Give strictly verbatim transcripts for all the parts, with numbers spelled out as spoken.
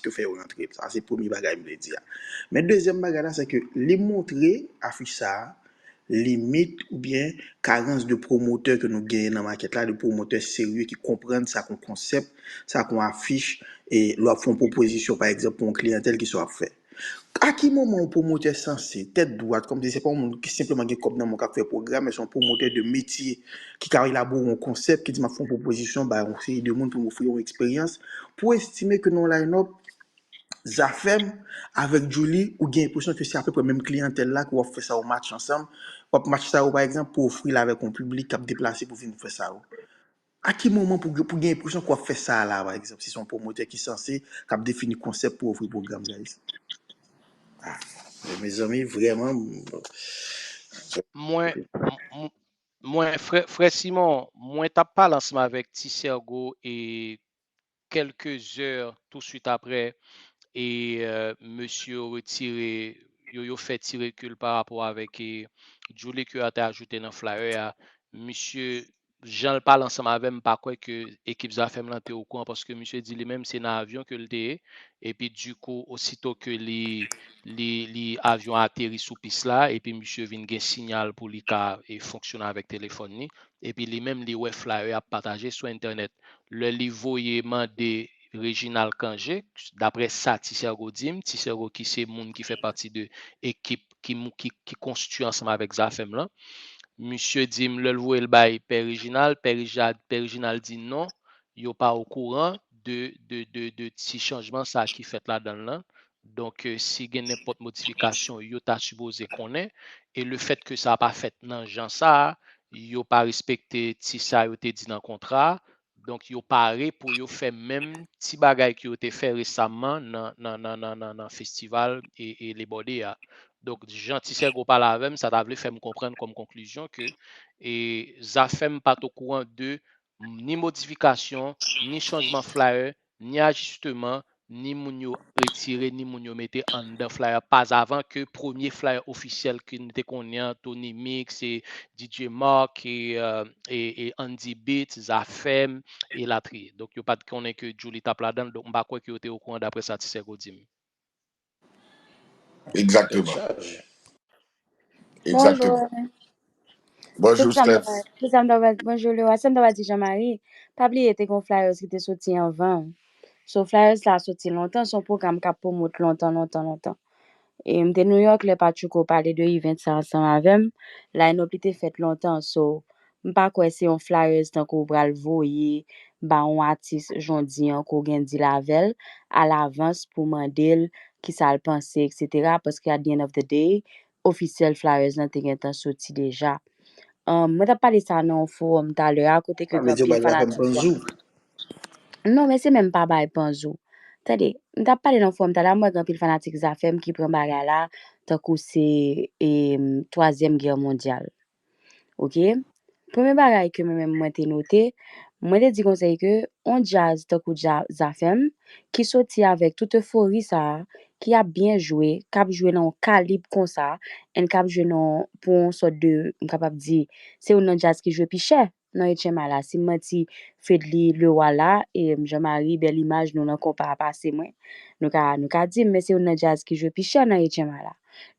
yo fè yo rantre l. Sa se premye bagay m vle di a. Men dezyèm bagay la, se ke li montre afich sa a, limit oubyen karans de pwomotè ke nou genyen nan makèt la, de pwomotè serye ki konprann sa k yon konsèp, sa k yon afich, e lè w ap fè yon pwopozisyon, pa egzanp, pou yon kliyantèl, kisa w ap fè. A ki moman yon pwomotè sanse, tèt dwat, kòmsi se pa yon moun ki senpleman gen kòb nan men w k ap fè pwogram, men se yon pwomotè de metye ki ka elabore yon konsèp, ki di, "M ap fè yon pwopozisyon ba yon seri de moun pou m ofri yon eksperyans," pou estime ke nan yon line-up, Zafèm avèk Djouly, ou gen enpresyon ke se apeprè menm kliyantèl la, ke w ap fè sa yo match ansanm, w ap match sa yo, pa egzanp, pou ofri l avèk yon piblik k ap deplase pou vin fè sa yo. A ki moman pou, pou gen enpresyon ke w ap fè sa a la, pa egzanp, si se yon pwomotè ki sanse, k ap defini konsèp pou ofri pwogram, guys? Ah, mezanmi, vrèman, Mwen, m- m- mwen, frè, frè Simon, mwen t ap pale ansanm avèk Ti Sègo e kèlke zè touswit aprè, e euh, mesye yo retire, yo, yo fè ti rekil pa rapò avèk e, Djouly ke yo te ajoute nan flyer a. Misye, jan l pale ansanm avè m, m pa kwè ke ekip Zafèm lan te okouran, paske misye di li menm se nan avyon ke l te ye, epi dikou, osito ke li, li, li avyon ateri sou pis la, epi misye vin gen siyal pou li ka e, fonksyone avèk telefòn li, epi li menm li wè flyer ap pataje sou entènèt. Lè li voye mande Reginald Cangé, daprè sa Ti Sègo di m, Ti Sègo ki se moun ki fè pati de ekip ki, mou- ki, ki konstwi ansanm avèk Zafèm lan, misye di m lè l voye l bay Pè Reginald, Pè Reginald, Pè Reginald di non, yo pa okouran de, de, de, de ti chanjman sa ki fèt ladan l lan. Donk, euh, si gen nenpòt modifikasyon, yo ta sipoze konnen. E lefèt ke sa pa fèt nan jan sa a, yo pa respekte ti sa yo te di nan kontra a. Donk, yo pare pou yo fè menm ti bagay ke yo te fè resaman nan, nan, nan, nan, nan, nan festival e, e Lebòde a. Donk, jan Ti Sègo pale avè m, sa ta vle fè m konprann kòm konklizyon ke e, Zafèm pa t okouran de ni modifikasyon, ni chanjman flyer, ni ajisteman, ni moun yo retire, ni moun yo mete anndan flyer, pa avan ke premye flyer ofisyèl ke nou te konnen an, Tony Mix, e D J Mark, e, euh, e, e Andy Beats, Zafèm, e latriye. Donk, yo pa t konnen ke Djouly t ap ladan l, donk m pa kwè ke yo te okouran daprè sa Ti Sègo di m. Egzakteman. Egzakteman. Bonjou, Steph. Bonjou, Lewa. Sa m ta va di Jean Marie, pa bliye te gen yon flyers ki te soti anvan. So, flyers la soti lontan, se yon pwogram k ap pwomot lontan, lontan, lontan. E m te New York lè Pachuco pale de event sa ansanm avè m. Line-up li te fèt lontan, so, m pa kwè se yon flyers tankou w pral voye ba yon atis jodi an ke w gen deal avè l alavans pou mande l kisa l panse, etsetera. Paske at the end of the day, ofisyèl flyers lan te gentan soti deja. Um, mwen t ap pale sa nan yon fowòm talè a, kote ke gen anpil fanatik. Non, men se menm pa bay panzou. Tande, m t ap pale nan fowòm talè a, m wè gen anpil fanatik Zafèm ki pran bagay la tankou se em, twazyèm gè mondyal. Oke? Premye bagay ke mwen menm mwen te note, mwen te di konsa ke yon djaz tankou dja- Zafèm, ki soti avèk tout efori sa a, ki ap byen jwe, k ap jwe nan yon kalib konsa, and k ap jwe nan, pou yon sòt de, m kapab di, se youn nan djaz ki jwe pi chè nan H M I la. Si m manti, Fedly Leroy la, e Jean Marie, bèl imaj, nou nan konpa a pase mwen. Nou ka, nou ka di m, men se youn nan djaz ki jwe pi chè nan H M I la.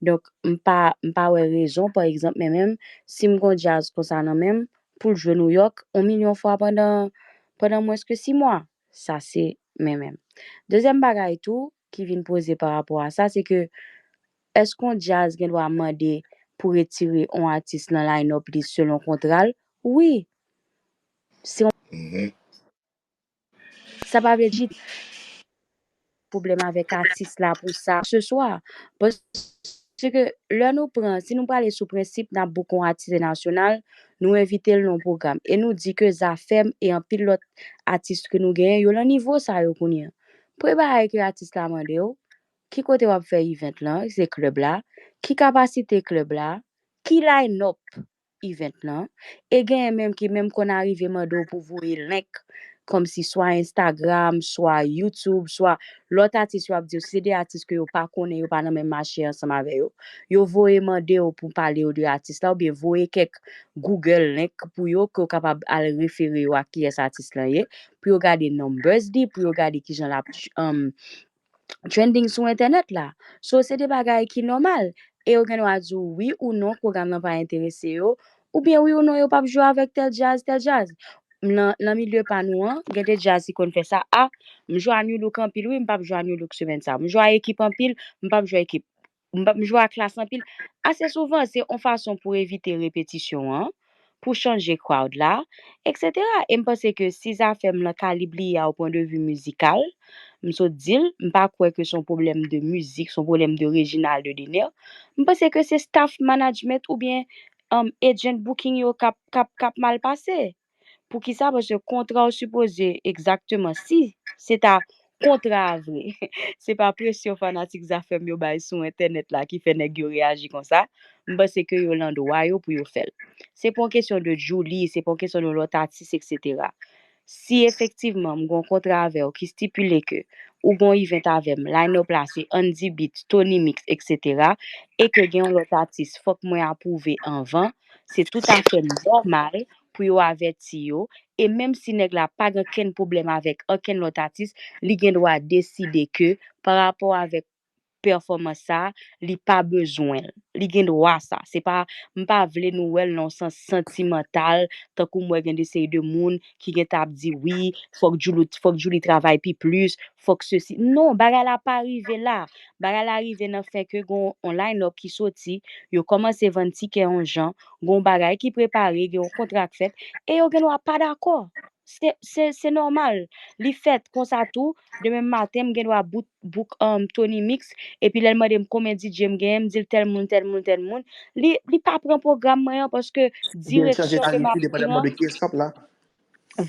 Donk, m pa, m pa wè rezon, pa egzanp, men menm, si m gon djaz konsa nan men m, pou l jwe New York, yon milyon fwa pandan, pandan mwens ke sis mwa. Sa se men menm. Dezyèm bagay tou, ki vin poze pa rapò a sa, se ke èske yon djaz gen dwa mande pou retire yon atis nan line-up li selon kontra l? Wi. Se yon... Sa pa vle di pwoblèm avèk atis la pou sa se swa. Paske lè nou pran, si nou prale sou prensip n ap book yon atis entènasyonal, nou envite l nan yon pwogram e nou di ke Zafèm e anpil lòt atis ke nou genyen, yo nan nivo sa yo kounye a. Premye bagay ke atis la mande w, ki kote w ap fè event lan, se klèb la, ki kapasite klèb la, ki line-up event lan, e genyen menm ki menm konn arive mande w pou voye link, kòmsi swa Instagram, swa YouTube, swa lòt atis yo ap di w, se de atis ke yo pa konnen, yo pa nan menm mache ansanm avè yo. Yo voye mande w pou pale yo de atis la, oubyen voye kèk Google link pou yo, ke w kapab al refere yo ak kiyès atis lan ye, pou yo gade numbers li, pou yo gade kijan l ap, um, trending sou entènèt la. So, se de bagay ki nòmal. E yo gen dwa di w wi ou non, pwogram nan pa enterese yo, oubyen wi ou non, yo p ap jwe avèk tèl djaz, tèl djaz. Nan, nan milye pa nou an, gen de djaz ki konn fè sa. A, m jwe a New Look anpil, wi, m p ap jwe a New Look semèn sa. M jwe a Ekip anpil, m p ap jwe a Ekip. M p ap, m jwe a Klass anpil. Ase souvan, se yon fason pou evite repetisyon an, pou chanje crowd la, et cetera. E m panse ke si Zafèm nan kalib li a o pwen de vi mizikal, m sot di l, m pa kwè ke se yon pwoblèm de mizik, se yon pwoblèm de Reginald Dener. M panse ke se staff management oubyen um, agent booking yo k ap, k ap, k ap mal pase. Poukisa? Paske kontra w sipoze egzakteman, si se ta kontra a vre, se pa presyon fanatik Zafèm yo bay sou entènèt la ki fè nèg yo reyaji konsa. M panse ke yo lan dwa yo pou yo fè l. Se pa yon kesyon de Djouly, se pa yon kesyon de lòt atis, et cetera. Si efektivman m gen yon kontra avè w ki stipile ke ou gen yon event avè m, line up la se Andy Beats, Tony Mix, et cetera, e ke gen yon lòt atis, fòk mwen apwouve anvan, se toutafè nòmal pou yo avèti yo. E menm si nèg la pa gen okenn pwoblèm avèk okenn lòt atis, li gen dwa deside ke pa rapò avèk pèfòmans sa, li pa bezwen l. Li gen dwa sa. Se pa, m pa vle nou wè l nan yon sans santimantal, tankou m wè gen de seri de moun ki gentan ap di wi, fòk Djouly, fòk Djouly travay pi plis, fòk sesi. Non, bagay la pa rive la. Bagay la rive nan fè ke gen yon line up ki soti, yo kòmanse vann tikè yon jan, gen yon bagay ki prepare, gen yon kontra k fèt, e yo gen dwa pa dakò. Se, se, se nòmal. Li fèt konsa tou. Demen maten, m gen dwa bout, book um, Tony Mix. Epi lè l mande m konbyen D J m genyen, m di l tèl moun, tèl moun, tèl moun. Li, li pa pran pwogram mwen an paske direksyon ke m ap pran.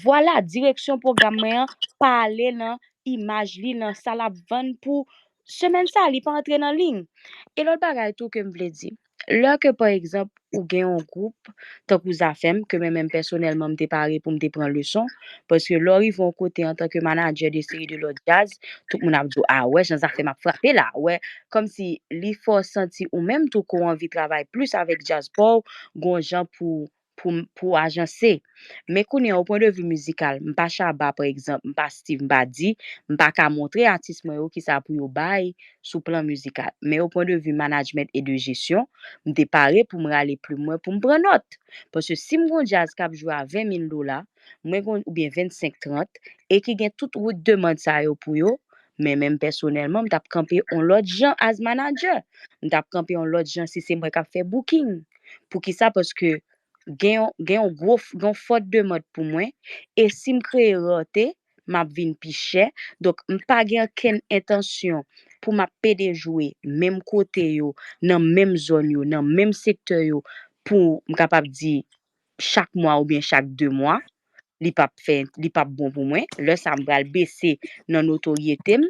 Vwala, direksyon pwogram mwen an pa ale nan imaj li, nan sa l ap vann pou semèn sa, li pa antre nan liy. E lòt bagay tou ke m vle di, lè ke pa egzanp ou gen yon gwoup tankou Zafèm, ke mwen menm pèsonèlman m te pare pou m te pran leson, paske lè w rive yon kote antanke manadjè de seri de lòt djaz, tout moun ap di w, a wè jan Zafèm ap frape la, wè, kòmsi li fè w santi ou menm tou ke w anvi travay plis avèk djaz pa w, gon jan pou pou, pou ajanse. Men kounye a, o pwen de vi mizikal, m pa Shabba, pa egzanp, m pa Steve, m pa Dee, m pa ka montre atis mwen yo kisa pou yo bay sou plan mizikal. Men o pwen de vi management e de jesyon, m te pare pou m rale plim mwen pou m pran nòt. Paske si m gon djaz k ap jwe a ven mil dola, mwen gon, oubyen vennsenk, trant, e ki gen tout wout demann sa yo pou yo, men menm pèsonèlman, m t ap kanpe yon lòt jan as manager. M t ap kanpe yon lòt jan si se mwen k ap fè booking. Poukisa? Paske gen yon, gen yon gwo, gen yon fòt demann pou mwen, e si m kreye rate, m ap vin pi chè. Donk, m pa gen okenn entansyon pou m ap pede jwe menm kote yo, nan menm zòn yo, nan menm sektè yo, pou m kapab di chak mwa oubyen chak de mwa. Li p ap fè, li p ap bon pou mwen. Lè sa, m pral bese nan notoryete m,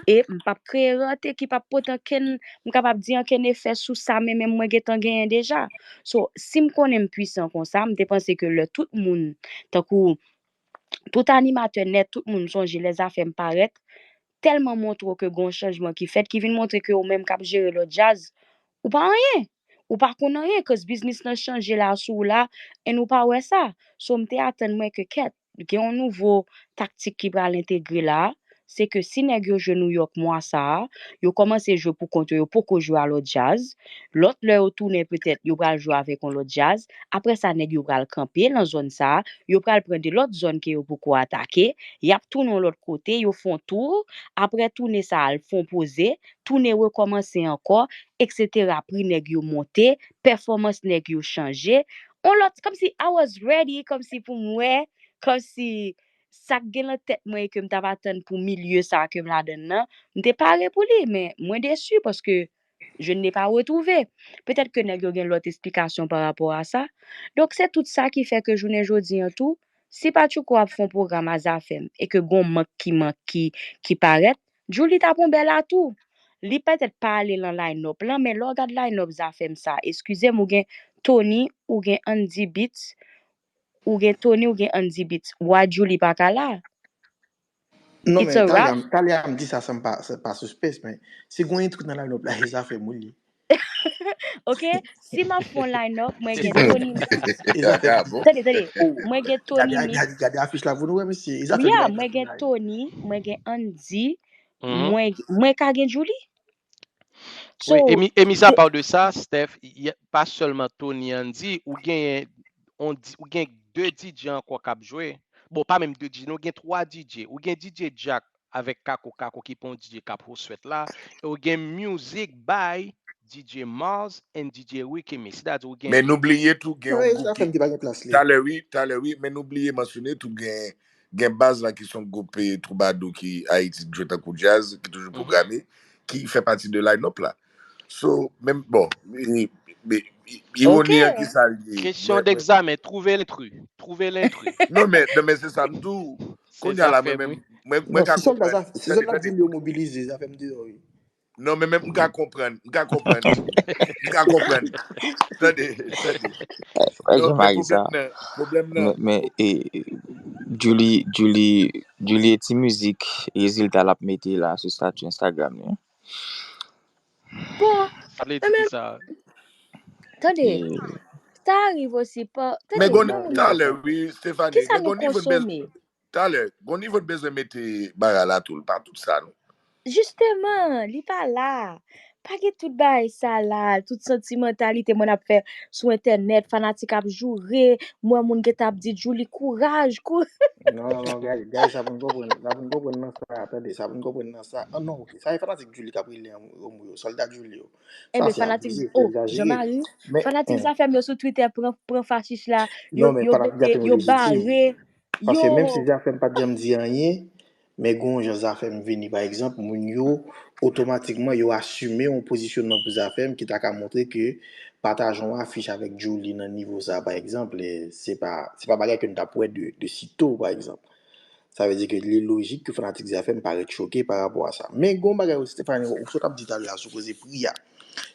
e m p ap kreye rate ki p ap pote okenn, m kapab di okenn efè sou sa men menm mwen gentan genyen deja. So, si m konnen m pwisan konsa, m te panse ke lè tout moun, tankou tout animatè nèt, tout moun sonje lè Zafèm parèt, tèlman montre w ke gon chanjman ki fèt, ki vin montre ke ou menm k ap jere lòt djaz, ou pa anyen. Ou pa konn anyen, cause biznis lan chanje la sou w la, and ou pa wè sa. So, m te atann mwen ke kèt, gen yon nouvo taktik ki pral entegre la, se ke si nèg yo jwe New York mwa sa a, yo kòmanse jwe pou kont yo, yo poko jwe a lòt djaz. Lòt lè yo tounen, petèt, yo pral jwe avèk yon lòt djaz. Apre sa, nèg yo pral kanpe nan zòn sa a, yo pral pran de lòt zòn ke yo poko atake, y ap tounen yon lòt kote, yo fè yon tou, apre toune sa a, al fè yon poze, tounen rekòmanse ankò, et cetera. Pri nèg yo monte, pèfòmans nèg yo chanje. On lòt, kòmsi I was ready, kòmsi pou m wè, kòmsi sa k gen nan tèt mwen e ke m t ap atann pou milye sa a ke m ladann nan, m te pare pou li, men mwen desi paske je ne l'ai pas retrouvé. Petèt ke nèg yo gen lòt esplikasyon pa rapò a sa. Donk, se tout sa ki fè ke jounen jodi an tou, si Patchouko ap fè yon pwogram a Zafèm e ke gon mank ki mank ki, ki parèt, Djouly t ap yon bèl atou. Li petèt pa ale nan line-up lan, men lè w gad line-up Zafèm sa, eskize m, ou gen Tony, ou gen Andy Beats, ou gen Tony, ou gen Andy Beats. Why Djouly pa ka la? Non, men talè a m di sa san m pa, san pa suspens, men si gon entri nan line-up la, e Zafèm wi li. Ok, si m ap fè yon line-up, mwen gen Tony. Tande, tande. Mwen gen Tony. Gade afich la pou nou wè, mesye. Wi, mwen gen Tony, mwen gen Andy, Mwen, mwen ka gen Djouly. So, wi, e mi, e mis apa de sa, Steph, y, pa sèlman Tony Andy, ou genyen, on, ou gen de D J ankò k ap jwe. Bon, pa menm de D J, non, ou gen twa D J. Ou gen D J Jack avèk Kako, Kako ki pa yon D J k ap host fèt la. E ou gen music by D J Mars and D J Ricky Me. Sètadi ou gen. Men nou bliye tou gen yon gwoup ki, talè wi, talè wi, men nou bliye mansyone tou gen, gen baz la ki se yon gwoup, eh, twoubadou ki Ayiti k jwe tankou djaz, ki toujou pwograme, ki fè pati de line-up la. So, menm, bon, e, e, e, ironi an ki sa l ye? Kesyon degzamen, trouver l'intrus. Trouver l'intrus. Non, men, non, men se sa m di w. Kounye a la, mwen menm, mwen, mwen ka konprann. Si sòlda, si sòlda di yo mobilize, zafè m deyò, wi. Non, men, men m ka konprann, m ka konprann. M ka konprann. Tande, tande. Non, men pwoblèm nan, pwoblèm nan. Men, men, e, Djouly, Djouly, Djouly e ti mizik rezilta l ap mete la sou stati Instagram li. Bon, sa vle di ki sa? Tande, sa rive osi pa, tande, men gon talè, wi, Stéphanie, men gon nivo de bezwen, talè, gon nivo de bezwen mete bagay la tou, pa tout sa, non. Jisteman, li pa la. Pa gen tout bagay sa la, tout santimantalite mwen ap fè sou entènèt, fanatik ap joure, mwen moun gentan ap di Djouly kouraj, kou. Non, non, non, guys, guys, sa pou n konprann, sa pou n konprann nan sa, tande, sa pou n konprann nan sa. Ah non, ok, sa e fanatik Djouly k ap rele anmwe yo, sòlda Djouly yo. Ebyen, fanatik, oh, Jean-Marie, fanatik Zafèm yo sou Twitter pran, pran fachich la, yo, yo mete, yo bare, yo. Paske menm si Zafèm pa t janm di anyen, men gon jan Zafèm vini, pa egzanp, moun yo otomatikman yo asime yon pozisyonman pou Zafèm ki ta ka montre ke pataje yon afich avèk Djouly nan nivo sa, pa egzanp, eh, se pa, se pa bagay ke n t ap wè de, de sito, pa egzanp. Sa vle di ke li lojik ke fanatik Zafèm parèt choke pa rapò a sa. Men gon bagay osi, Stéphanie, ou sot ap di talè a sou koze pri a.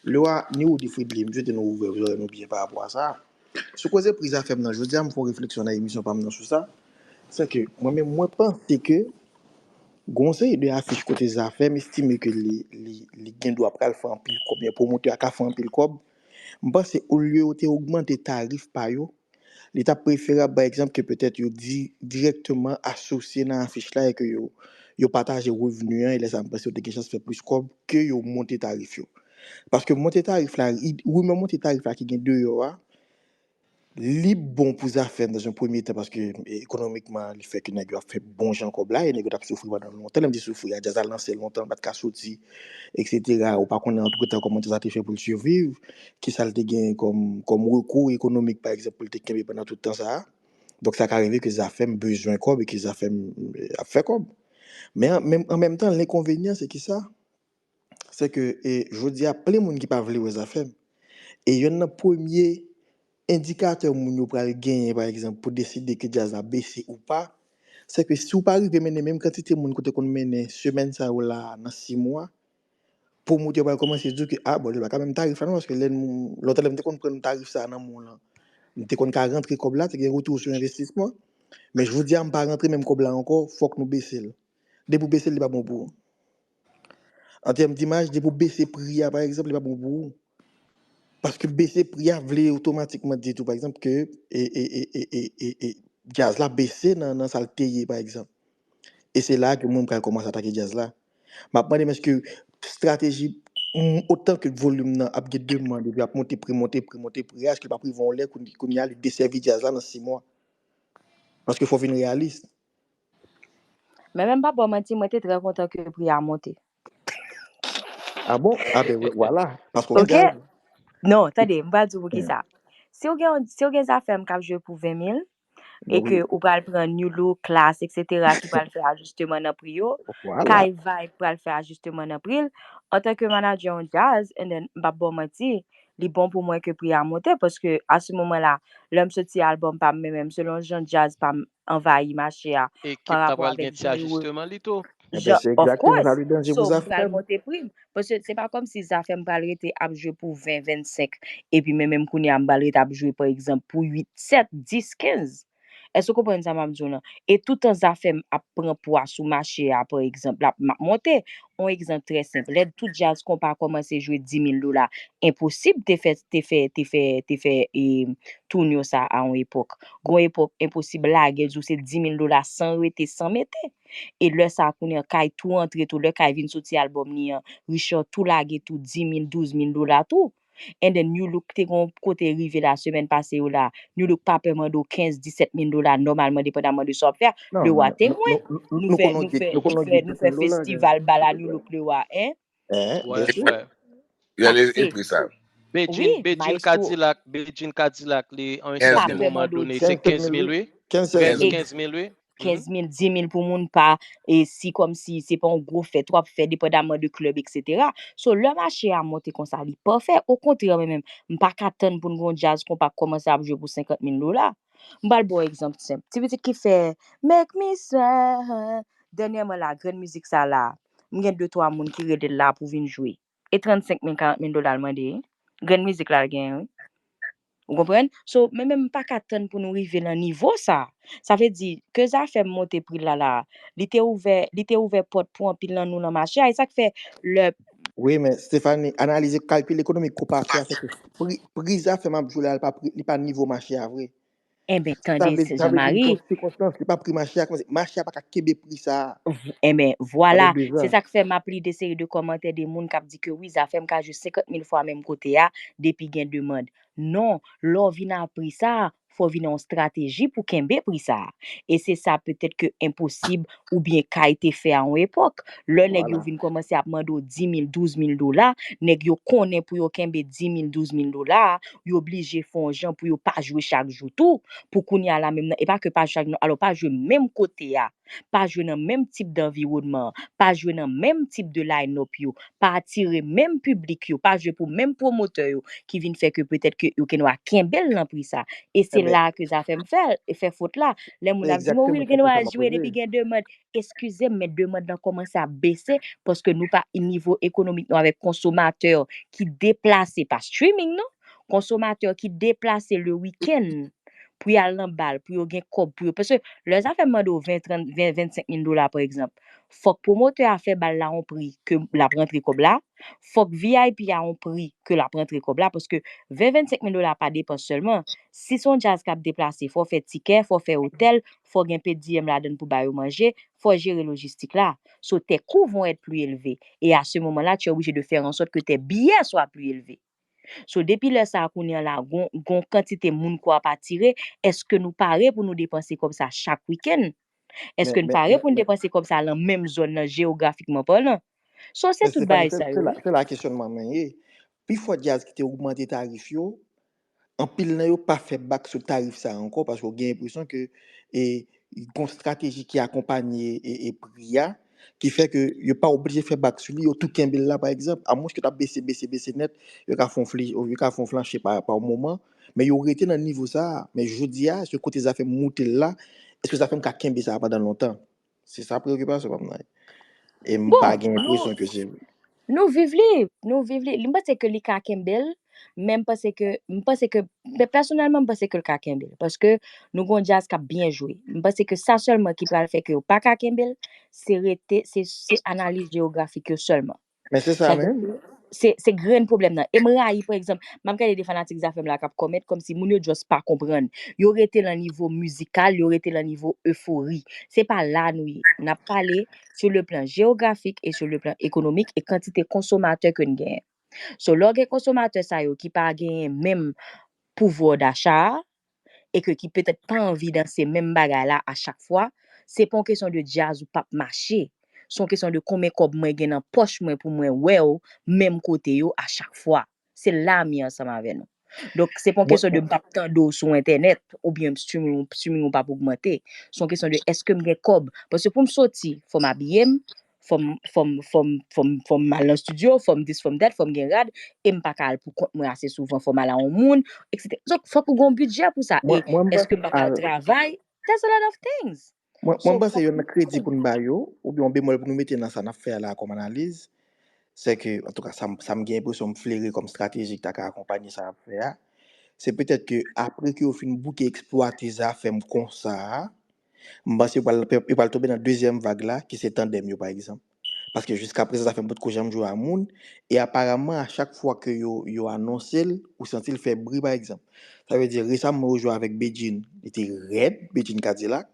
Lè w a, ni ou di Fridly, m swete nou ouvè zòrèy nou byen pa rapò a sa. Sou koze pri Zafèm nan, jodi a m fè yon refleksyon nan emisyon pa m nan sou sa. Se ke mwen menm, mwen panse ke gon seri de afich kote Zafèm estime ke li, li, li gen dwa pral fè anpil kòb, men pwomotè a ka fè anpil kòb. M panse olye yo te ogmante tarif pa yo, li t ap preferab, pa egzanp, ke petèt yo di, dirèkteman asosye nan afich la e ke yo, yo pataje revni an, e lè sa a, m panse yo te gen chans fè plis kòb ke yo monte tarif yo. Paske monte tarif la, rimè monte tarif la ki gen deyò a, li bon pou Zafèm nan yon premye tan, paske, eh, ekonomikman, li fè ke nèg yo ap fè bon jan kòb la, e nèg yo t ap soufri pandan lontan. Lè m di soufri a, djaz la lanse lontan, l pa t ka soti, etsetera. Ou pa konnen antretan kòman djaz la te fè pou l siviv, kisa l te gen kòm, kòm rekou ekonomik, pa egzanp, pou l te kenbe pandan tout tan sa a. Donk, sa ka rive ke Zafèm bezwen kòb e ke Zafèm, eh, ap fè kòb. Men an, men an menm tan, lenkonvenyan, se kisa? Se ke, e, jodi a, plen moun ki pa vle wè Zafèm. E yonn nan premye endikatè moun yo pral genyen, pa egzanp, pou deside ke djaz la bese ou pa, se ke si w pa rive mennen menm kantite moun ke w te konn mennen semèn sa yo la nan sis mwa, pwomotè yo pral kòmanse di w ke, a, bon, li pa ka menm tarif la non, paske lè nou, lontan lè m te konn pran tarif sa a nan men w lan, m te konn ka rantre kòb la, te gen retou sou envestisman. Men jodi a, m pa rantre menm kòb la ankò, fòk nou bese l. Depi w bese l, li pa bon pou ou. An tèm dimaj, depi w bese pri a, pa egzanp, li pa bon pou ou. Paske bese pri a vle otomatikman di tou, pa egzanp, ke, e, e, djaz la bese nan, nan sa l te ye, pa egzanp. E se la ke moun pral kòmanse atake djaz la. M ap mande m èske estrateji, m, otan ke volim nan ap gen demann, epi ap monte pri, monte pri, monte pri a, èske l p ap rive yon lè kounye, kounye a li desèvi djaz la nan sis mwa? Paske fò w vin reyalis. Men menm pa ba w manti, mwen te trè kontan ke pri a monte. Ah bon? Ah ben, vwala. Paske w gen. Non, tande, m pral di w poukisa. Si w gen, si w gen Zafèm k ap jwe pou ven mil, e ke ou pral pran Nu Look, Klass, etsetera, ki pral fè ajisteman nan pri yo, Kay Vibe pral fè ajisteman nan pri l, antanke manadjè yon djaz, and then, m p ap ba w manti, li bon pou mwen ke pri a monte, paske a se moman la, lè m soti albòm pa m, men menm selon jan djaz pa m anvayi mache a, pa rapò avèk videyo. Ekip la pral gen ti ajisteman li tou. Of course. So, m pral monte pri m. Paske se pa kòmsi Zafèm pral rete ap jwe pou ven, vennsenk, epi men menm kounye a m pral rete ap jwe, pa egzanp, pou uit, sèt, dis, kenz. Èske w konprann sa m ap di w lan? E toutan Zafèm ap pran pwa sou mache a, pa egzanp, l ap, m ap monte. Yon egzanp trè senp. Lè tout djaz konpa kòmanse jwe di mil dola, enposib te fè, te fè, te fè, te fè, e, tounyo sa a yon epòk. Gon epòk, enposib lage, di w se di mil dola san rete, san mete. E lè sa a, kounye a, kay tou antre tou, lè kay vin soti albòm li an, Richard tou lage tou di mil, douz mil dola tou. And then Nu Look te gon kote rive la semèn pase yo la. Nu Look pa pè mande w kenz, disèt mil dola nòmalman, depandaman de sa w ap fè. Lewa temwen. Nou fè, nou fè, nou fè, nou fè festival bal a Nu Look Lewa, en? Gade e pri sa. Bedjine, Bedjine Kadilak, Bedjine Kadilak, li, an yon sèten moman done, se kenz mil, wi. Kenz, kenz mil, wi. Kenz mil, di mil pou moun pa, e si kòmsi se pa yon gwo fèt w ap fè, depandaman de klèb, etsetera. So, lè mache a monte konsa, li pafè. Okontrè, mwen menm, m pa ka tann pou n gon djaz konpa kòmanse ap jwe pou senkant mil dola. M pral ba w egzanp senp. Ti pitit ki fè Make me smile. Dènyèman la, grenn mizik sa la, m gen de twa moun ki rele l la pou vin jwe. E trannsenk mil, karant mil dola l mande, wi. Grenn mizik la l genyen, wi. Ou konprann? So, mwen menm m pa ka tann pou nou rive nan nivo sa. Sa vle di, ke Zafèm monte pri l la la, li te ouvè, li te ouvè pòt pou anpil nan nou nan mache a. E sa k fè lè Wi, men Stephanie, analize kalkil ekonomik ke w pa fè a, se ke pri, pri Zafèm ap jwe la, li pa pri, li pa nivo mache a vre. Enben, tande, Jean Marie. Sikonstans, li pa pri mache a, kòmanse, mache a pa ka kenbe pri sa a. Enben, vwala. Se sa k fè m ap li de seri de kòmantè de moun k ap di ke wi, Zafèm ka jwe senkant mil fwa menm kote a, depi gen demann. Non, lè w vin a pri sa a, fò w vin a yon estrateji pou kenbe pri sa a. E se sa petèt ke enposib oubyen kay te fè a yon epòk. Lè nèg yo vin kòmanse ap mande w di mil, douz mil dola, nèg yo konnen pou yo kenbe di mil, douz mil dola a, yo blije fè yon jan pou yo pa jwe chak jou tou, pou kounye a la menm nan, e pa ke pa jwe chak jou, alò pa jwe menm kote a, pa jwe nan menm tip danviwònman an, pa jwe nan menm tip de line-up yo, pa atire menm piblik yo, pa jwe pou menm pwomotè yo, ki vin fè ke petèt ke yo gendwa kenbe l nan pri sa. E se la ke Zafèm fè, fè fot la. Lè moun ap di m, o wi, l gendwa jwe depi gen demann. Eskize m, men demann lan kòmanse ap bese paske nou pa, nivo ekonomik nou avèk konsomatè ki deplase, pa streaming non, konsomatè ki deplase le wikenn pou y al nan bal, pou yo gen kòb, pou yo, paske lè Zafèm mande w ven, trant, ven, vennsenk mil dola, pa egzanp, fòk pwomotè a fè bal la yon pri ke l ap rantre kòb la, fòk V I P a yon pri ke l ap rantre kòb la, paske ven, vennsenk mil dola pa depans sèlman. Si se yon djaz k ap deplase, fò w fè tikè, fò w fè otèl, fò w gen per diem ladan l pou ba yo manje, fò w jere lojistik la. So, tes coûts vont être plus élevés. Et à ce moment-là, tu es obligé de faire en sorte que tes billets soient plus élevés. So, depi lè sa a, kounye a la, gon, gon kantite moun ke w ap atire, èske nou pare pou nou depanse kòb sa chak wikenn? Èske n pare pou n depanse kòb sa lan menm zòn nan, jewografikman palan? So, se tout bagay sa yo. Se la kesyònman mwen ye. Pifò djaz ki te ogmante tarif yo, anpil nan yo pa fè bak sou tarif sa a ankò, paske w gen enpresyon ke, e, gon estrateji ki akonpanye, e, e pri a, ki fè ke yo pa oblije fè bak sou li, yo tou kenbe l la, pa egzanp. Amwens ke t ap bese, bese, bese nèt, yo ka fè yon fle-, yo ka fè yon flanche pa, pa moman, men yo rete nan nivo sa a. Men jodi a, se kote Zafèm moute l la, èske Zafèm ka kenbe sa a pandan lontan? Se sa preyokipasyon pa m nan. E m pa gen enpresyon ke se vre. Nou viv li, nou viv li. M panse ke li ka kenbe l, men m panse ke, m panse ke, men pèsonèlman, m panse ke l ka kenbe l. Paske nou gon djaz k ap byen jwe. M panse ke sa sèlman ki pral fè ke yo pa ka kenbe l, se rete, se, se analiz jewografik yo sèlman. Men se sa menm. Se, se grenn pwoblèm nan. E m rayi, pa egzanp, m ap gade de fanatik Zafèm la k ap kòmèt kòmsi moun yo just pa konprann. Yo rete lan nivo mizikal, yo rete lan nivo efori. Se pa la nou ye. N ap pale sur le plan géographique et sur le plan économique e kantite konsomatè ke n genyen. So, lè w gen konsomatè sa yo ki pa genyen menm pouvwa dacha a, e ke ki petèt pa anvi danse menm bagay la a chak fwa, se pa yon kesyon de djaz ou p ap mache. Se yon kesyon de konbyen kòb mwen gen nan pòch mwen pou mwen wè w menm kote yo a chak fwa. Se la m ye ansanm avè nou. Donk, se pa yon kesyon de m p ap tande w sou entènèt oubyen streaming, streaming ou p ap ogmante. Se yon kesyon de èske m gen kòb. Paske pou m soti, fò m abiye m, fò m, fò m, fò m, fò m, fò m al nan estidyo, fò m this, fò m that, fò m gen rad, e m pa ka al pou kont mwen ase souvan, fò m al a yon moun, etsetera. Donk, fòk ou gen yon bidjè pou sa. E èske m pa ka al travay? There's a lot of things. Mwen, mwen panse youn nan kredi pou n ba yo, oubyen yon bemòl pou nou mete nan sa n ap fè a la kòm analiz, se ke, antouka, sa, m- sa m gen enpresyon m flere kòm estrateji ki ta ka akonpanye sa n ap fè a, se petèt ke apre ke yo fin bouke eksplwate Zafèm konsa a, m panse yo pral, yo pral tonbe nan dezyèm vag la, ki se tandèm yo, pa egzanp. Paske jiskaprezan, Zafèm potko janm jwe a moun, e aparaman, a chak fwa ke yo, yo anonse l, ou santi l fè bri, pa egzanp. Sa vle di, resaman, yo jwe avèk Bedjine, li te rèd, Bedjine Kadilak.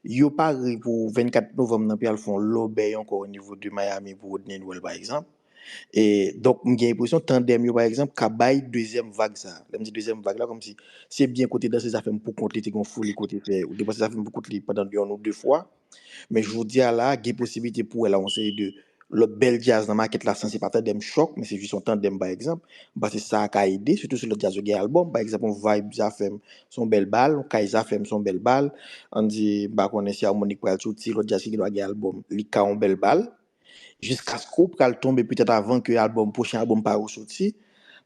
Yo pare pou vennkat novanm nan, pou y al fè yon lòbèy ankò o nivo de Miami pou Rodney Noël, pa egzanp. E, donk, m gen enpresyon tandèm yo, pa egzanp, ka bay dezyèm vag sa. Lè m di dezyèm vag la, kòmsi se byen kote danse Zafèm pou kont li, te gen yon foli kote fè, ou te panse Zafèm pou kont li pandan yon ou de fwa. Men jodi a la, gen posiblite pou wè la, yon seri de lòt bèl djaz nan makèt la, san se pa tandèm chòk, men se jis yon tandèm, pa egzanp. M panse sa a ka ede, sitou si lòt djaz yo gen albòm. Pa egzanp, yon Vybz Zafèm, se yon bèl bal, yon Kay Zafèm, se yon bèl bal. Ann di, m pa konnen si Harmonik pral soti, lòt djaz ki gendwa gen albòm, li ka yon bèl bal. Jiskaske w pral tonbe petèt avan ke albòm, pwochen albòm pa yo soti,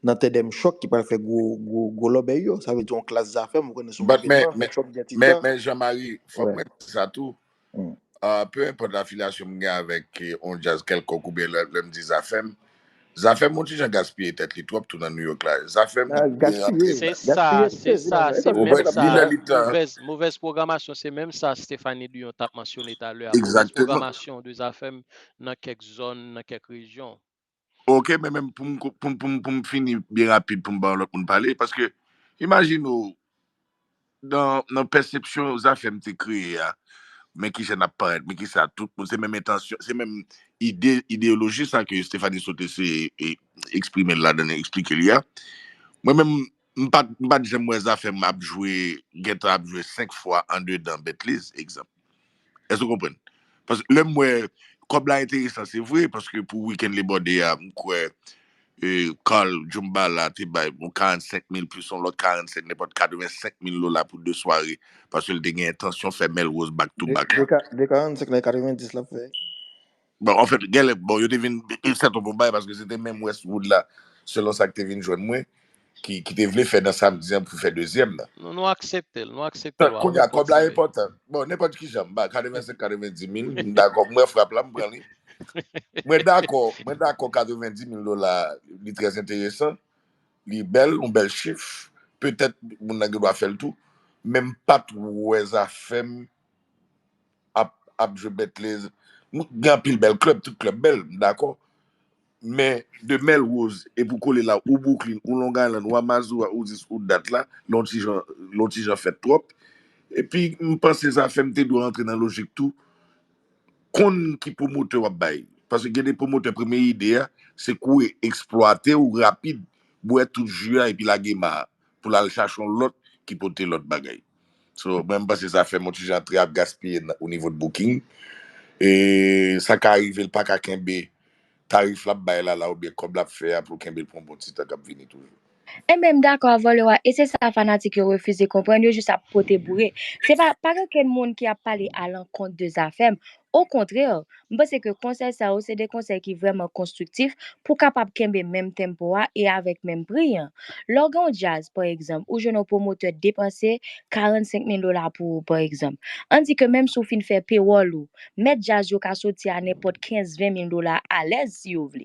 nan tandèm chòk ki pral fè gwo, gwo, gwo lòbèy yo. Sa vle di yon klas Zafèm, ou konnen se yon But men, evenman, fè men, chòk gen ti men, tan. Men Jean-Marie, fòk Wè. Mwen di sa tou. Mm. Ah, peu importe afilyasyon m gen avèk eh, yon djaz kèlkonk oubyen lè, lè m di Zafèm, Zafèm yon ti jan gaspiye tèt li twòp tou nan New York la. Zafèm Ah, eh, antre gaspiye, Se nan sa, gaspiye se cheve sa, nan se men Ou men menm wè, sa li sa. nan li tan. Movèz, movèz pwogramasyon, se menm sa Stephanie Duyon t ap mansyone talè a. Movèz Egzakteman. Pwogramasyon de Zafèm nan kèk zòn, nan kèk rejyon. Ok, men menm pou m ko- pou m- pou m- pou m fini byen rapid pou m ba yon lòt moun pale, paske imajine w nan, nan pèsepsyon Zafèm te kreye a, men ki jan n ap parèt, men ki sa, tout moun, se menm entansyon, se menm ide, ideyoloji sa ke Stephanie Saute se e, eksprime l ladan l, eksplike li a. Mwen menm, m pa, m pa t janm wè Zafèm ap jwe, gentan ap jwe senk fwa andedan Betliz, egzanp. Èske w konprann? Paske lè m wè, kòb la enteresan, se vre, paske pou wikenn Labor Day a, m kwè eh, Carl Djumbala te bay yon karannsenk mil plis yon lòt karannsenk, nenpòt katrevensenk mil dola pou de sware, paske l te gen entansyon fè Melrose back to De, back de, la. ka- de karannsenk nan katrevenndis l ap fè. Bon, anfèt, genlè, bon, yo te vin, yo set up yon bagay, paske se te menm Westwood la, selon sa k te vin jwenn mwen, ki, ki te vle fè nan samdi an pou fè dezyèm nan. Nou, nou aksepte l, nou aksepte l, w a Kounye a, kòb la rekonsidere. Enpòtan. Bon, nenpòt ki jan, m ba katrevensenk, katrevendimil, m dakò, m wè frap la, m pran li. Mwen dakò, mwen dakò katrevendiz mil dola, li trè enteresan, li bèl, yon bèl chif, petèt moun nan gen dwa fè l tou, men m pa t wè Zafèm ap, ap jwe Betliz. Nou gen anpil bèl klèb, tout klèb bèl, m dakò. Men de Melrose, e pou kole la, ou Brooklyn, ou Long Island, ou Amazua, ou dis, ou dat la, lè yon ti jan, lè yon ti jan fèt twòp. Epi, m panse Zafèm te dwe rantre nan lojik tou, konn ki pwomotè w ap bay. Paske gen de pwomotè, premye ide a, se kouri eksplwate w rapid, bwè tout ji a, epi lage ma a, pou l al chache yon lòt ki pote lòt bagay. So, mwen, m panse Zafèm yon ti jan trè ap gaspiye nan, o nivo de booking. E sa ka rive, l pa ka kenbe tarif l ap bay la, la, oubyen kòb l ap fè a pou l kenbe l pou yon bon ti tan k ap vini toujou. Enben, m dakò avè w, Leroy, e se sa fanatik yo refize konprann, yo jis ap pote boure. Se pa, pa gen okenn moun ki ap pale alankont de Zafèm. Okontrè, m panse ke konsèy sa yo se de konsèy ki vrèman konstriktif pou kapab kenbe menm tempo a e avèk menm pri an. Lè w gen yon djaz, pa egzanp, ou jwenn yon pwomotè depanse karannsenk mil dola pou ou, pa egzanp. Ann di ke menm si w fin fè pewòl ou, mèt djaz yo ka soti a nenpòt kenz, ven mil dola alèz si yo vle.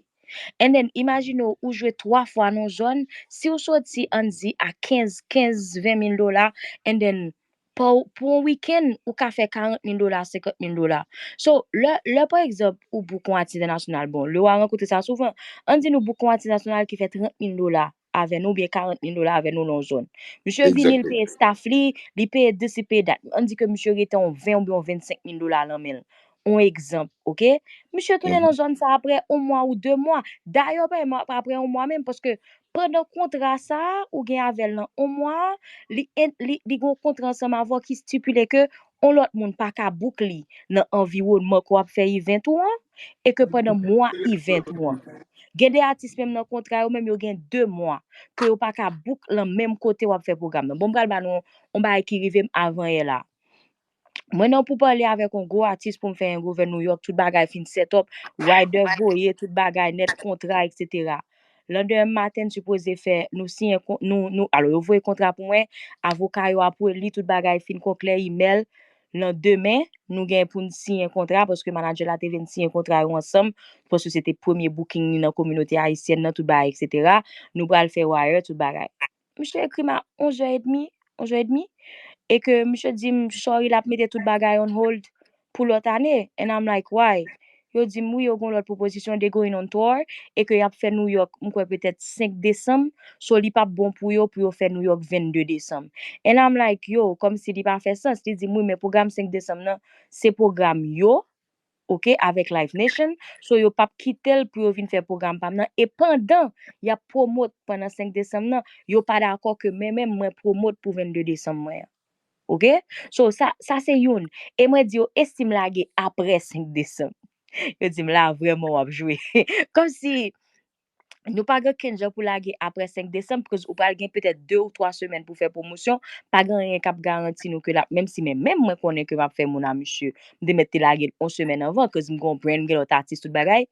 And then, imajine w, ou jwe twa fwa nan yon zòn, si w soti, ann di, a kenz, kenz, ven mil dola, and then, pou, pou yon wikenn, ou ka fè karant mil dola, senkant mil dola. So, lè, lè pa egzanp, ou book yon atis entènasyonal, bon, Leroy rankontre sa souvan, ann di nou book yon atis entènasyonal ki fè trant mil dola avè nou, oubyen karant mil dola avè nou nan yon zòn. Misye vini, li peye staff li, li peye dis, li peye dat. Ann di ke misye rete yon ven oubyen yon vennsenk mil dola nan men l. Yon egzanp, oke? Misye tounen nan zòn sa apre yon mwa ou de mwa. Dayè, pa menm apre yon mwa menm, paske pandan kontra sa a, ou gen avè l nan yon mwa a, li, en- li, li gen yon kontra ansanm avè w ki stipile ke yon lòt moun pa ka book li nan anviwònman ke w ap fè event ou an, e ke pandan mwa event ou an. Gen de atis menm nan kontra yo menm, yo gen de mwa ke yo pa ka book lan menm kote w ap fè pwogram nan. Bon, m pral ba nou yon bagay ki rive m avan yè la. Mwen nan pou pale avèk yon gwo atis pou m fè yon gouvè New York, tout bagay fin set up, rider voye, tout bagay nèt, kontra, et cetera. Landemen maten, n sipoze fè, nou siyen, kon- nou, nou, alò, yo voye kontra pou mwen, avoka yo apwouve li, tout bagay fin konklè, imèl. Landemen, nou gen pou n siyen kontra, paske manadjè la te vle n siyen kontra yo ansanm, paske se te premye booking li nan kominote ayisyèn nan, tout bagay, et cetera. Nou pral fè wire, tout bagay. misye ekri m a onzè edmi, onzè edmi, e ke misye di m, sorry, l ap mete tout bagay on hold pou lòt ane. And I'm like, why? Yo di m, wi, yo gon lòt pwopozisyon, they going on tour, e ke y ap fè New York, m kwè petèt senk desanm, so li p ap bon pou yo, pou yo fè New York vennde desanm. And I'm like, yo, kòmsi li pa fè sans, li di m, wi, men pwogram senk desanm nan, se pwogram yo, oke, avèk Live Nation, so yo p ap kite l pou yo vin fè pwogram pa m nan, e pandan y ap pwomot pandan senk desanm nan, yo pa dakò ke men menm mwen pwomot pou vennde desanm mwen an. Oke? So, sa, sa se youn. E mwen di yo, e si m lage apre senk desanm? Yo di m, la, vrèman, w ap jwe. Kòmsi, nou pa gen kenn jan pou lage apre senk desanm, because ou pral gen petèt de ou twa semèn pou fè pwomosyon, pa gen anyen k ap garanti nou ke l ap, menm si, men menm mwen konnen ke m ap fè moun a misye, m te mèt te lage l on semèn anvan, because m gen yon brand, m gen lòt atis, tout bagay.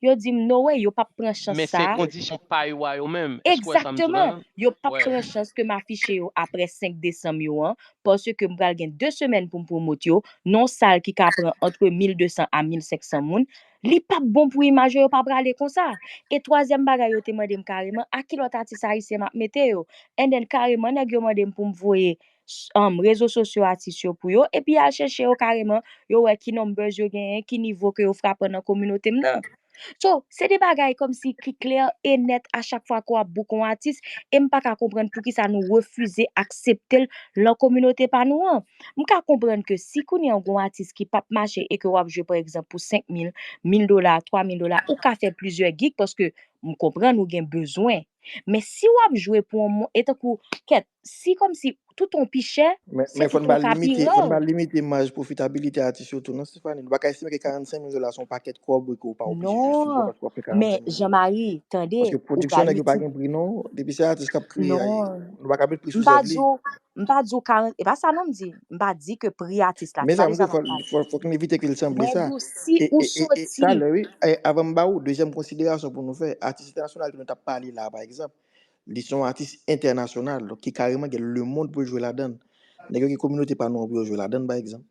Yo di m, no way, yo p ap pran chans sa. Men se kondisyon pa yo a yo menm. Èske w wè sa m di w la? Egzakteman. Yo p ap pran chans ke m afiche yo apre senk desanm yo an, paske m pral gen de semèn pou m pwomot yo, nan yon sal ki ka pran antre mil de san a mil senk san moun. Li p ap bon pou imaj yo, yo p ap prale konsa. E twazyèm bagay yo te mande m kareman, a ki lòt atis ayisyen m ap mete yo? And then kareman nèg yo mande m pou m voye s- um, rezo sosyo atis yo pou yo, epi al chèche yo kareman, yo wè ki numbers yo genyen, ki nivo ke yo frapan nan kominote m nan. So, se de bagay kòmsi ki klè e nèt a chak fwa ke w ap book yon atis, e m pa ka konprann poukisa nou refize aksepte l lan kominote pa nou an. M ka konprann ke si kounye a w gon atis ki p ap mache e ke w ap jwe, pa egzanp, pou senk mil, mil dola, twa mil dola, ou ka fè plizyè gig paske m konprann ou gen bezwen. Men si w ap jwe pou yon moun, e tankou, kèt, si kòmsi tout on pi chè, se tout on ka pi ra. Men fò n pa limite maj pwofitabilite atis yo tou, non, Stephanie. Nou pa ka estime ke karannsenk mil dola se yon pakèt kòb wi ke w pa oblije jwe sou yo paske w ap fè karannsenk mil dola. Non, men Jean Marie, tande, ou pral itilize. Pwodiksyon nèg yo pa gen pri, non. Depi se atis k ap kreye a, nou pa ka met pri sou zèv li. M pa di w karant, e pa sa non m di. M pa di ke pri atis la, se pa de sa m ap pale. Men sa m di, fò, fò, fòk n evite ke l sanble sa. Mwen di w, si ou soti. E, e, e, e, talè, wi, e, avan m ba ou, dezyèm konsiderasyon pou nou fè, atis entènasyonal ke nou t ap pale la, pa egzanp, li se yon atis entènasyonal, donk ki kareman gen lemonn pou l jwe ladan l. Nèg yo gen kominote pa nou an pou yo jwe ladan l, pa egzanp.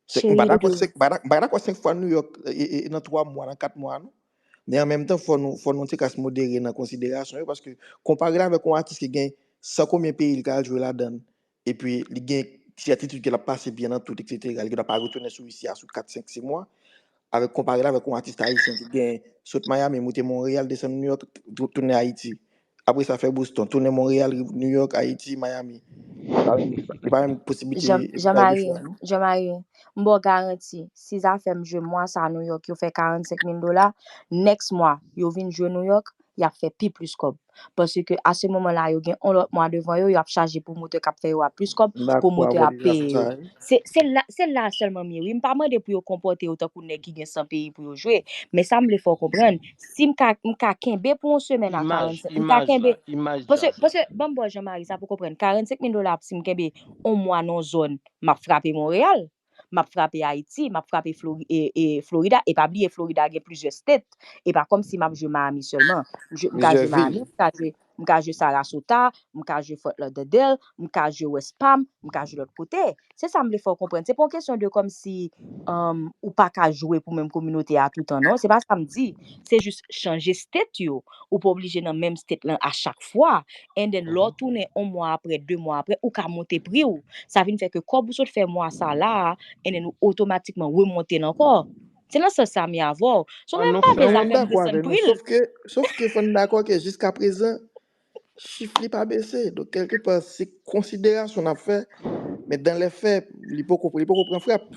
Se, m pa dakò senk, m pa dak-, m pa dakò senk fwa New York, e, e, e, nan twa mwa, nan kat mwa, non. Men an menm tan, fò nou, fò nou ti kras modere nan konsiderasyon yo, paske konpare l avèk yon atis ki gen san konbyen peyi l ka al jwe ladan l, epi li gen sètitid ke l ap pase byen nan tout, etsetera, li gendwa pa retounen sou isi a sou kat, senk, sis mwa, avèk, konpare l avèk yon atis ayisyen ki gen sot Miami, moute Monreyal, desann New York, tou-, tounen Ayiti. Apre sa, fè Boston, tounen Monreyal, New York, Ayiti, Miami. Li pa menm, li pa menm posiblite. Jean, Jean Marie, Jean Marie, m ba w garanti, si zafè m jwe mwa sa a New York, yo fè karannsenk mil dola, next mwa, yo vin jwe New York, y ap fè pi plis kòb. Paske a se moman la, yo gen yon lòt mwa devan yo, y ap chaje pwomotè k ap fè yo a plis kòb, pwomotè a ap peye yo. Se, se la, se la sèlman m ye, wi. M pa mande pou yo konpòte yo tankou nèg ki gen san peyi pou yo jwe. Men sa m vle fè w konprann, si m ka, m ka kenbe pou yon semèn a karannsenk, m ka kenbe. Paske, paske, ban m ba w Jean Marie, sa pou konprann. Karannsenk mil dola, si m kenbe yon mwa nan yon zòn, m ap frape Monreyal. M ap frape Ayiti, m ap frape Flori-, e, e, Florida. E pa bliye, Florida gen plizyè state. E pa kòmsi m ap jwe Miami sèlman. M jwe, m ka jwe Miami, m ka jwe, m ka jwe Sarasota, m ka jwe Fort Lauderdale, m ka jwe West Palm, m ka jwe lòt kote. Se sa m vle fè w konprann. Se pa yon kesyon de kòmsi, um, ou pa ka jwe pou menm kominote a toutan, non. Se pa sa m di. Se jis chanje state yo. Ou pa oblije nan menm state lan a chak fwa. And then, lè w tounen yon mwa apre, de mwa apre, ou ka monte pri w. Sa vin fè ke kòb ou sot fè mwa sa la a, and then ou otomatikman remonte l ankò. Se nan sans sa m ye avè w. So, men m pa vle zafè m desann pri l. Sof ke, sof ke fò n dakò ke jiskaprezan, chif li pa bese. Donk, kèlkepa, se konsiderasyon n ap fè, men dans les faits, li poko, li poko pran frap.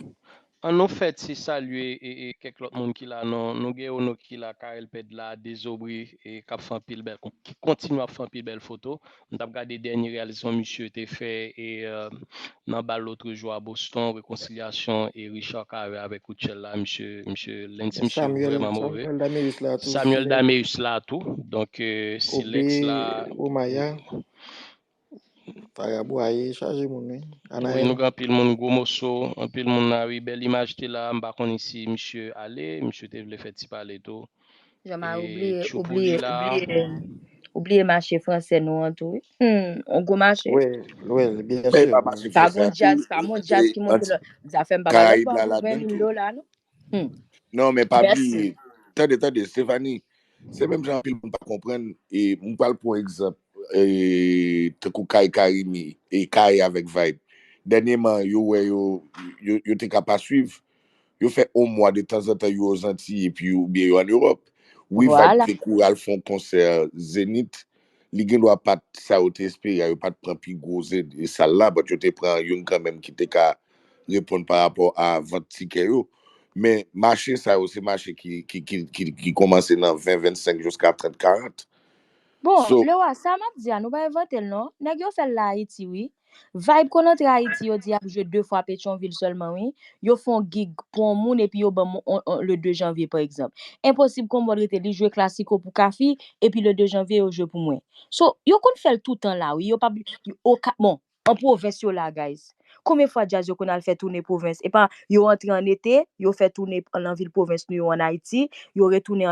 An nou fèt se salye e, e kèk lòt moun ki la, non, nou gen Ono ki la, Karel Pèd la, Dezobri, e k ap fè anpil bèl, ki kontinye ap fè anpil bèl foto. M t ap gade dènye reyalizasyon misye te fè e, euh, nan bal lotrejou a Boston, rekonsilyasyon e Richard Cavé avèk Rutshelle la, misye, misye, Lency, misye vrèman move. Samuel Dameus la tou. Samuel Dameus la tou. Donk, euh, Silex la. Omaya. Farabwaye, chaje moun, wi. Wi, nou gen anpil moun, gwo moso, anpil moun la, wi. Bèl imaj te la, m pa konnen si misye ale, misye te vle fè ti pale tou. Jean Marie, ou bliye, ou bliye, ou bliye, ou bliye mache fransè nou an tou, wi. Hmm, yon gwo mache. Wi, wi, byen si. Pa gon djaz, pa gon djaz ki monte lò. Zafè m pa pale lòt bò pou ven mil dola, non. Hmm. Non, men pa bliye. Tande, tande, Stephanie. Se menm jan anpil moun pa konprann, e m pral pran egzanp. e, tankou Kay Karimi, e Kay avèk Vibe. Dènyèman, yo wè yo, yo, yo te ka pa swiv. Yo fè yon mwa de tanzantan yo Zantiy epi yo, oubyen yo ann Ewòp. Wi, Vibe te kouri al fè yon konsè Zenith. Li gen dwa pa t sa yo te espere a, yo pa t pran pi gwo Zenith, sal la, but yo te pran youn kanmenm ki te ka reponn pa rapò a vant tikè yo. Men mache sa yo, se mache ki, ki, ki, ki, ki kòmanse nan ven, vennsenk jiska trant, karant. Bon, so, Lewa, sa m ap di a, nou pa envante l non. Nèg yo fè l la Ayiti, wi. Vibe konn antre Ayiti, yo di y ap jwe de fwa Petyonvil sèlman, wi. Yo fè yon gig pou yon moun epi yo ban m le de janvye, pa egzanp. Enposib Konbòd rete, li jwe Klasiko pou Kafi, epi le de janvye, yo jwe pou mwen. So, yo konn fè l toutan la, wi. Yo pa, bon, an pwovens yo la, guys. Konbyen fwa djaz yo konn al fè toune pwovens? Epa, yo antre an ete, yo fè toune nan vil pwovens nou yo an Ayiti, yo retounen